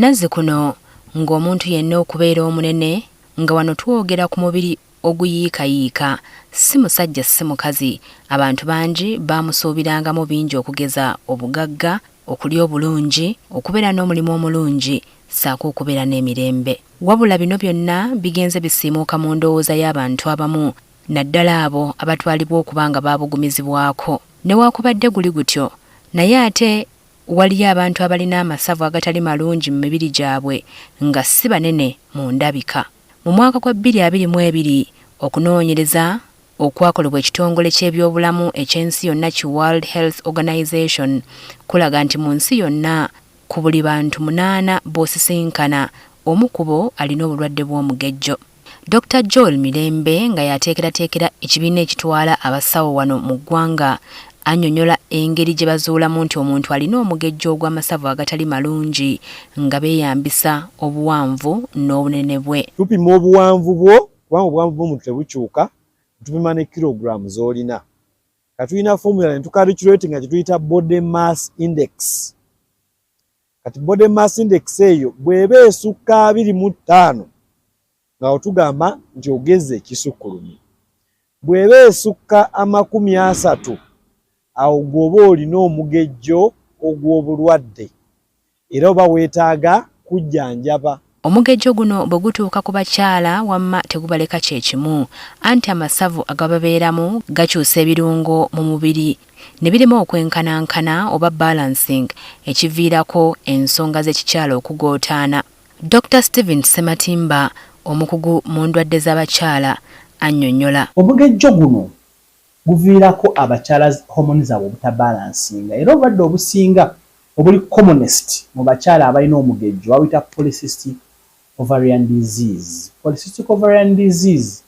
Nazzikuno ng'omuntu yenna okubeera omunene nga wano twogera ku mubiri oguyiikayiika, si musajja si mukazi, abantu bangi baamusuubirangamu bingi okugeza obugagga, okulya obulungi, okubeera n'omulimu omulungi ssaako okubeera n'emirembe. Wabula bino byonna bigenze bisiimuuka mu ndowooza y'abantu abamu naddala abo abatwalibwa okuba nga baabugumizibwako. Newaakubadde guli gutyo, naye ate waliyo abantu abalina amasavu agatali malungi mu mibiri gyabwe nga si banene mu ndabika. Mu mwaka gwa 2022, okunoonyereza okwakolebwa ekitongole ky'ebyobulamu eky'ensi yonna ki World Health Organization kulaga nti mu nsi yonna ku buli bantu munaana b'osisinkana, omu ku bo alina obulwadde bw'omugejjo. Dokita Joel Mirembe nga y'ateekerateekera ekibiina ekitwala abasawo wano mu ggwanga annyonnyola engeri gye bazuulamu nti omuntu alina omugejjo ogw'amasavu agatali malungi nga beeyambisa obuwanvu n'obunene bwe. Tupima obuwanvu bwo kubanga obuwanvu bw'omuntu tebukyuka, tupima ne kilogulaamu z'olina. Kati tulina formula ne tucalculatinga kye tuyita body mass index. Kati body mass index eyo bw'eba esukka 25 nga otugamba nti ogezze ekisukkulumye. Bw'eba esukka 30 awo gw'oba olina omugejjo ogw'obulwadde era oba weetaaga kujjanjaba. Omugejjo guno bwe gutuuka ku bakyala wamma tegubaleka kye kimu anti amasavu agababeeramu gakyusa ebirungo mu mubiri ne birema okwenkanankana oba balancing ekiviirako ensonga z'ekikyala okugootaana. Dokita Stephen Ssematimba omukugu mu ndwadde z'abakyala annyonnyola. Omugejjo guno guviirako abakyala hormone zaabwe obutabalansinga era obulwadde obusinga obuli commonest mu bakyala abalina omugejjo babuyita polycystic ovarian disease. Polycystic ovarian disease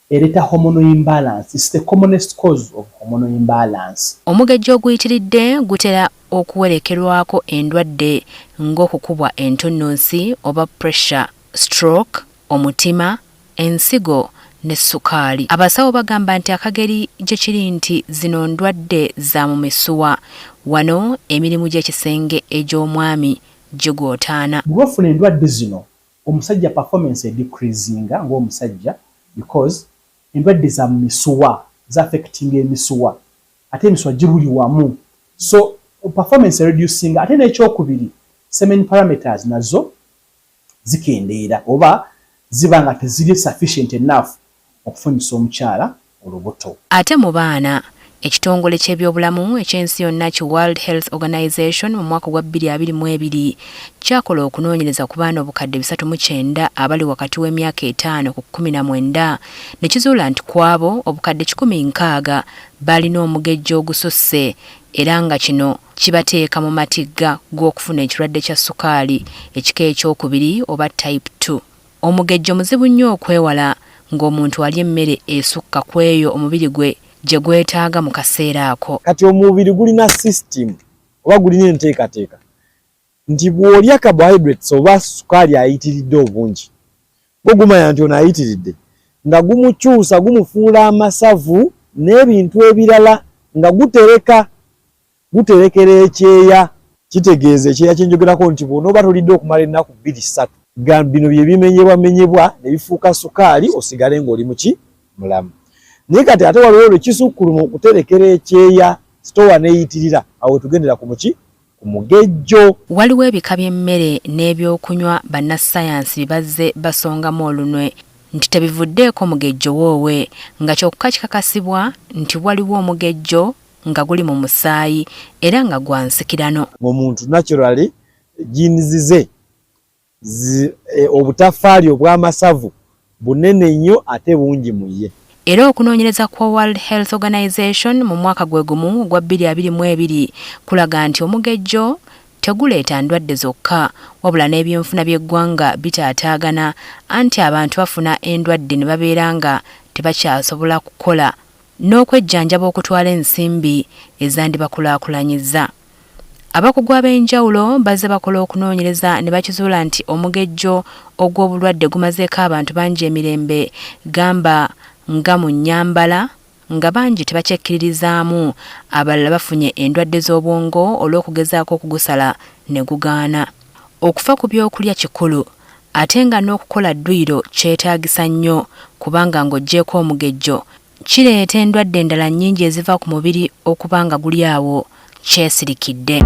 ereeta hormonal imbalance. It's the commonest cause of hormonal imbalance. Omugejjo oguyitiridde gutera okuwerekerwako endwadde ng'okukubwa entunnunsi oba pressure, stroke, omutima, ensigo ne ssukaali. Abasawo bagamba nti akageri gye kiri nti zino ndwadde za mu misuwa, wano emirimu gy'ekisenge egy'omwami gigootaana. Buli lw'ofuna endwadde zino omusajja performance edecreasinga ng'omusajja because endwadde za mu misuwa z'affectinga emisuwa ate emisuwa gibuli wamu, so performance ereducinga. Ate n'ekyokubiri, semen parameters nazo zikendeera oba ziba nga teziri sufficient enough okufunyisa omukyala olubuto. Ate mu baana, ekitongole ky'ebyobulamu eky'ensi yonna ki World Health Organization mu mwaka gwa 2022 kyakola okunoonyereza ku baana 309,000 abali wakati w'emyaka 5 ku 19 ne kizuula nti ku abo 160,000 baalina omugejjo ogususse era nga kino kibateeka mu matigga g'okufuna ekirwadde kya ssukaali ekika ekyokubiri oba type 2. Omugejjo muzibu nnyo okwewala ng'omuntu alya emmere esukka ku eyo omubiri gwe gye gwetaaga mu kaseera ako. Kati omubiri gulina system oba gulina enteekateeka nti bw'olya carbohydrates oba sukaali ayitiridde obungi, gwo gumanya nti ono ayitiridde, nga gumukyusa gumufuula amasavu n'ebintu ebirala nga gutereka guterekera ekyeya. Kitegeeza ekyeya kye njogerako nti bw'onooba tolidde okumala ennaku bbiri ssatu, bino bye bimenyebwamenyebwa ne bifuuka sukaali osigale ng'oli muki mulamu. Naye kati ate waliwo lwe kisukkuluma okuterekera ekyeya, sitowa n'eyitirira, awo tugendera ku muki ku mugejjo. Waliwo ebika by'emmere n'ebyokunywa bannassaayansi bye bazze basongamu olunwe nti tebivuddeeko mugejjo woowe nga kyokka kikakasibwa nti waliwo omugejjo nga guli mu musaayi era nga gwa nsikirano. Omuntu naturally genes ze obutaffaali obw'amasavu bunene nnyo ate bungi mu ye. Era okunoonyereza kwa World Health Organization mu mwaka gwe gumu ogwa 2022 kulaga nti omugejjo teguleeta ndwadde zokka wabula n'ebyenfuna by'eggwanga bitaataagana anti abantu bafuna endwadde ne babeera nga tebakyasobola kukola n'okwejjanjaba okutwala ensimbi ezandibakulaakulanyizza. Abakugu ab'enjawulo bazze bakola okunoonyereza ne bakizuula nti omugejjo ogw'obulwadde gumazeeko abantu bangi emirembe gamba nga mu nnyambala nga bangi tebakyekkiririzaamu, abalala bafunye endwadde z'obwongo olw'okugezaako okugusala ne gugaana. Okufa ku by'okulya kikulu ate nga n'okukola dduyiro kyetaagisa nnyo kubanga ng'oggyeeko omugejjo, kireeta endwadde endala nnyingi eziva ku mubiri okuba nga guli awo kyesirikidde.